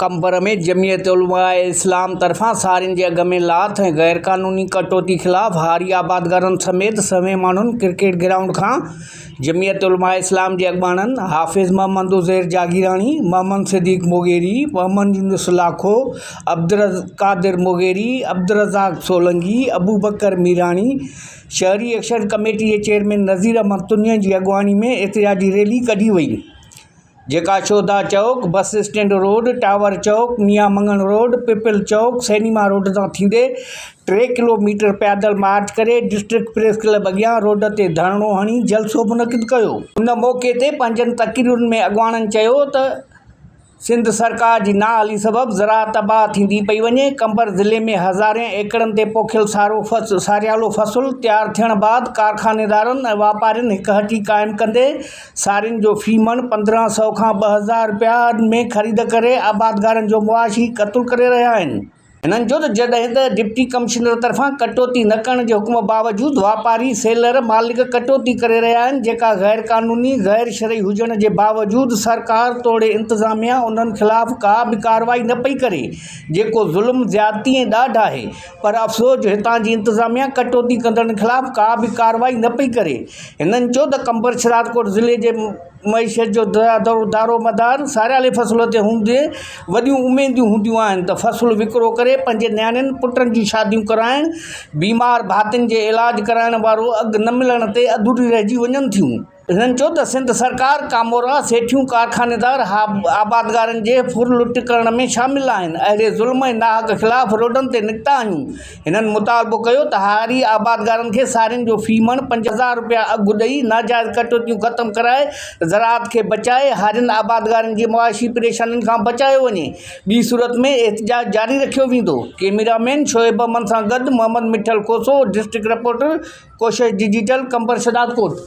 قمبر ۾ جمعيت علماء اسلام طرفان سارين جي اگهه ۾ لاٿ ۽ غيرقانوني ڪٽوتي خلاف هاري آبادگارن سميت سوين ماڻهن ڪرڪيٽ گرائونڊ کان جمعيت علماء اسلام جي اڳواڻن حافظ محمد عزير جاگيراڻي، محمد صديق مغيري، محمد يونس لاکو، عبدالقادر مغيري، عبدالرزاق سولنگي، ابوبڪر ميراڻي، شهري ايڪشن ڪميٽي جي چيئرمين نذير احمد تنيي جي اڳواڻي ۾ احتجاجي ريلي ڪڍي وئي. جيڪا Shuhada Chowk, bus stand road, tower Chowk, Mian Mangan road, Pipal Chowk, cinema road تان ٿيندي ٽي ڪلو ميٽر پيادل مارچ ڪري ڊسٽرڪٽ پريس ڪلب اڳيان روڊ تي ڌرڻو هڻي جلسو منعقد ڪيو. ان موقعي تي پنهنجن تقريرن ۾ اڳواڻن چيو ته سنڌ سرڪار جي نااهلي سبب زراعت تباهه ٿيندي پئي وڃي، قمبر ضلعي ۾ هزارين ايڪڙن تي پوکيل سارو ساريالو فصل تيار ٿيڻ بعد ڪارخانيدارن ۽ واپارين هڪ هٽي قائم ڪندي سارين جو في مڻ 1500 کان 2000 رپيا ۾ خريد ڪري آبادگارن جو معاشي قتل ڪري رهيا آهن. هنن چيو ته جڏهن ته ڊپٽي ڪمشنر طرفان ڪٽوتي نه ڪرڻ جي حڪم باوجود واپاري، سيلر، مالڪ ڪٽوتي ڪري رهيا آهن جيڪا غير قانوني، غير شرعي هجڻ جي باوجود سرڪار توڙي انتظاميا انهن خلاف ڪا به ڪارروائي نه پئي ڪري جيڪو ظلم، زيادتي ۽ ڏاڍ آهي پر افسوس جو هتان جي انتظاميا ڪٽوتي ڪندڙن خلاف ڪا به ڪارروائي نه پئي ڪري. هنن چيو ته قمبر شھدادڪوٽ ضلعي جي معيشت جو دارومدار ساريالي فصل تي هوندي وڏيون اميدون هونديون آهن ته فصل وڪرو ڪري پنهنجي نياڻين پٽن جون شاديون ڪرائڻ بيمار ڀاتين جي علاج ڪرائڻ وارو اگهه نه ملڻ تي اڌوري رهجي وڃن ٿيون. هنن چيو ته سنڌ سرڪار ڪامورا، سيٺيون، ڪارخانيدار آبادگارن جي ڦر لٽ ڪرڻ ۾ شامل آهن، اهڙي ظلم ۽ ناحق خلاف روڊن تي نڪتا آهيون. هنن مطالبو ڪيو ته هاري آبادگارن کي سارين جو في مڻ 5000 رپيا اگهه ڏئي ناجائز ڪٽوتيون ختم ڪرائي زراعت کي بچائي هارين آبادگارن جي معاشي پريشانين کان بچايو وڃي ٻي صورت ۾ احتجاج جاري رکيو ويندو. ڪئميرا مين شعيب احمد سان گڏ Muhammad Mithal Khoso, district reporter, Koshish digital, Qambar Shahdadkot.